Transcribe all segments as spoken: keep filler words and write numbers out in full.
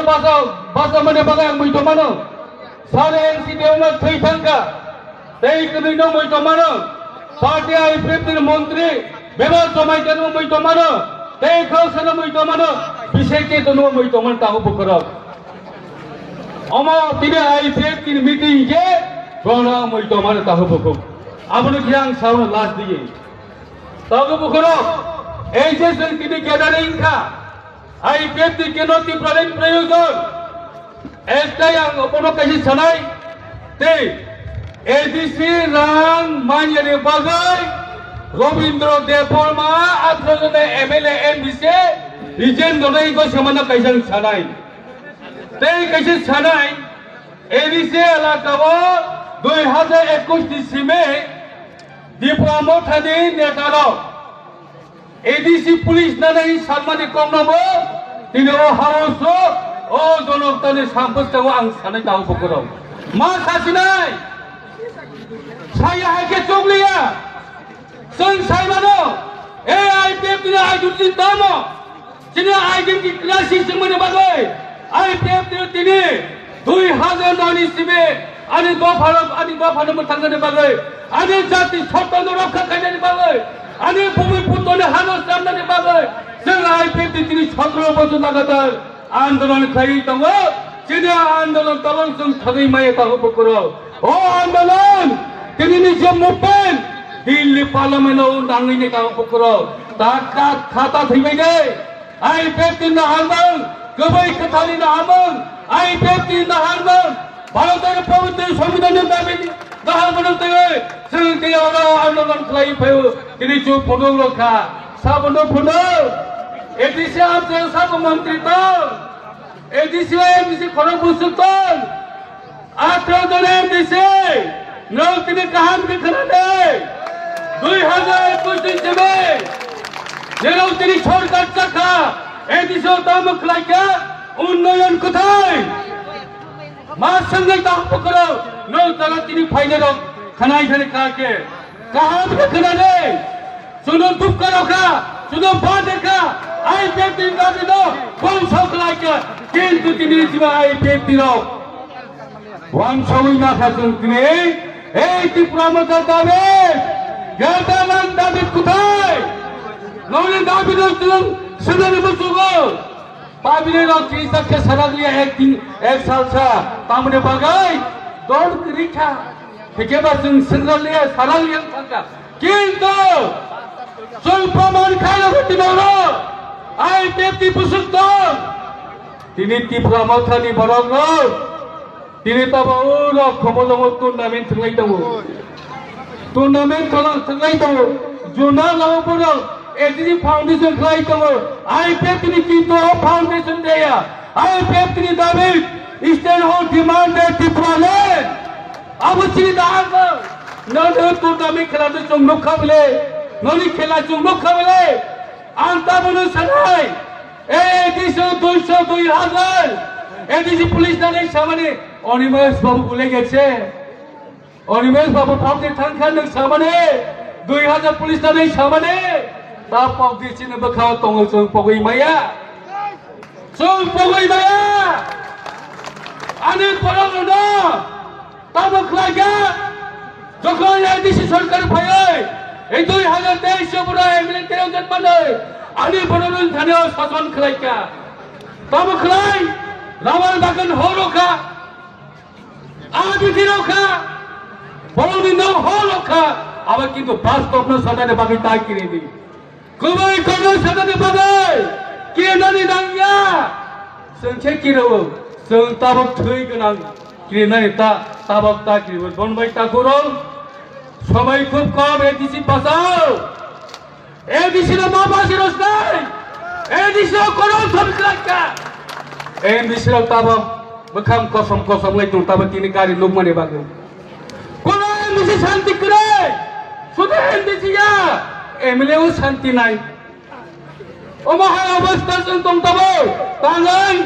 Basa, basa mane bagwi ang muitu mano. Sare N C T O no thwi thangkha. Tei kwnwi no muitu mano. Party I P F T ni montri Bebal Somai no muitu mano. Tei Khausa no muitu mano. Bisek Cheto no muitu mano tahu bukurok. Omo tini I P F T ni meeting je bono muitu mano tahu bukurok. Abono khe ang sauna last diye. Tahu bukurok. Ei je sing tini gathering kha. I P F T ni keno Tipraland prayojon. Eskai ang opono kaisa sanai. Tei A D C rang manyani bagwi Robindra Debbarma athro jone M L A M D C Rijendra Dai ko semana kaisa sanai. Tei kaisa sanai A D C elaka o dui hajar ekush ni simi Tipra Mothani netarok A D C police nanai salmani kokno bo tini o house o, o jonok tani sampus tao ang sanai tao bukurok. Ma sasinai. Saya hai khe chukliya. Chwng saimano. A I P F T ni identity tamo. Chini identity crisis wngmani bagwi I P F T ni tini dui hajar noni simi ani dopha, ani dopha no mwthangani bagwi, ani jati sotto no rokha khainani bagwi, ani bhumi putro ni hano chamnani bagwi chwng I P F T ni tini sotro bochor lagatar andolon khlaiwi tongo. Chini andolon tolong chwng thagwi maya tongo bukurok. O andolon, tini ni je movement, Delhi Parliament o nangwi ni tongo bukurok. Ta ka khata thwibai de. I P F T ni naharmung, kwbai kwthani naharmung, I P F T ni naharmung, Bharatni pabitro Songbidanni dabi naharmung twiwi, chwng tini oro andolon khlai phaio, tini chu phunuk rokha, sabono phunuk, A D C amchai sabo montri tong, A D C M D C khorok busuk tong, Athro jon M D C, nwng tini kaham khe khna di. Dui hajar ekush ni simi, nwng tini sorkar chakha, A D C o tamo khlai kha, unnoyon kwthai. Ma swngnai tamo bukurok, nwng tara tini phainairok khnai thani kha khe. Kaham khe khna di. Chwngno dukha rokha, chwngno bade kha, I P F T ni dabi no bongso khlai kha, kintu tini jeba I P F T rok. Wansugwi nakha chwng tini, ei Tipra Motha dabi, Greater Land dabi kwthai. Noni dabi no chwng swnani muchungo. Pabini rok tini sakhe sarakliya ek din, ek salsa, tamoni bagwi dol kwrwi kha. Hikhe ba chwng swngraliya, sarakliya thangkha. Kintu chwng proman khairokgwi tini oro I P F T busuk tong. Tini Tipra Mothani borok rok tini tabo uro Khumulwngo tournament thwnglai tongo. Tournament thwnglai tongo. Juna lao borok A D C foundation khlai tongo. I P F T ni kintu o foundation deya. I P F T ni dabi, stand ho demand de Tipraland. Abo chini da ang no, no, no, tournament khela de chwng nukha bile, noni khela chwng nukha bile, ang tabano sanai, A D C o duiso dui hajar, A D C police nanai samani, Animesh Babu bhule geche, Animesh Babu pokti thangkha nwng samani, dui hajar police nanai samani, ta pokti chini bwkhao tongo chwng pogwi maya. Chwng pogwi maya. Ani borok rwno tamo khlai kha. Jokhon A D C sarkar phaiwi, ei dui hajar teis o bwrwi M L A terong jon manwi ani borok rwno thani o sason khlai kha. Tamo khlai, Rabar Bagan horo kha. Ani dirok kha, borokni nok horo kha, abo kintu bastobno sanani bagwi ta kiri di. Kwbai kono sanani bagwi kirinani nangya. Chwng khe kiro, chwng tabok thwi gwnang kirinani ta, tabok ta kiribo. Bon bai takhurok, somoi khub kom, A D C bachao. A D C no ma basi rosnai. A D C no koron thon khlai kha. A D C no tabok bwkham kosom kosom lai tong tabok tini gari nukmani bagwi. Kono A D C shanti kwrwi. Sudu A D C ya. M L A o shanti nai. Omo hai obostha chwng tong tabok. Tangai.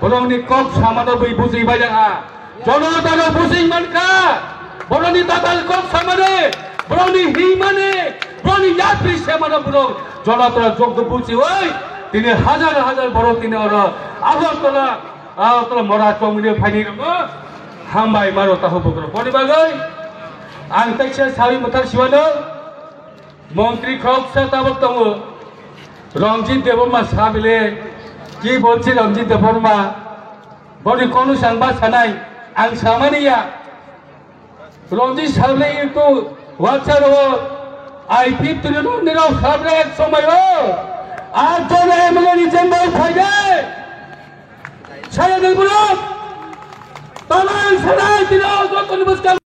Borokni kok samano bui bujui bai ha. Jonotano bujui mankha, borokni tatal kok samani, borokni himani, borokni yapri semano borok jonotano jokdo bujiwi, tini hajar hajar borok tini oro Agartala Aw tolo mora chongmani phaini rokno hambai maro tahu bokro. Boni bagwi ang teksa sawi muthar siwano montri khoksa tabok tongo. Ranjit Debbarma sabile ki bolchi Ranjit Debbarma. Boni kono sang ba sanai ang samani ya. Ranjit Sarle itu WhatsApp o I P Tribunal nirok Sarle ek somoy o atjon M L A ni jembai phaide. Saya dengkulok. Tamang sanai tino jotoni bwskang.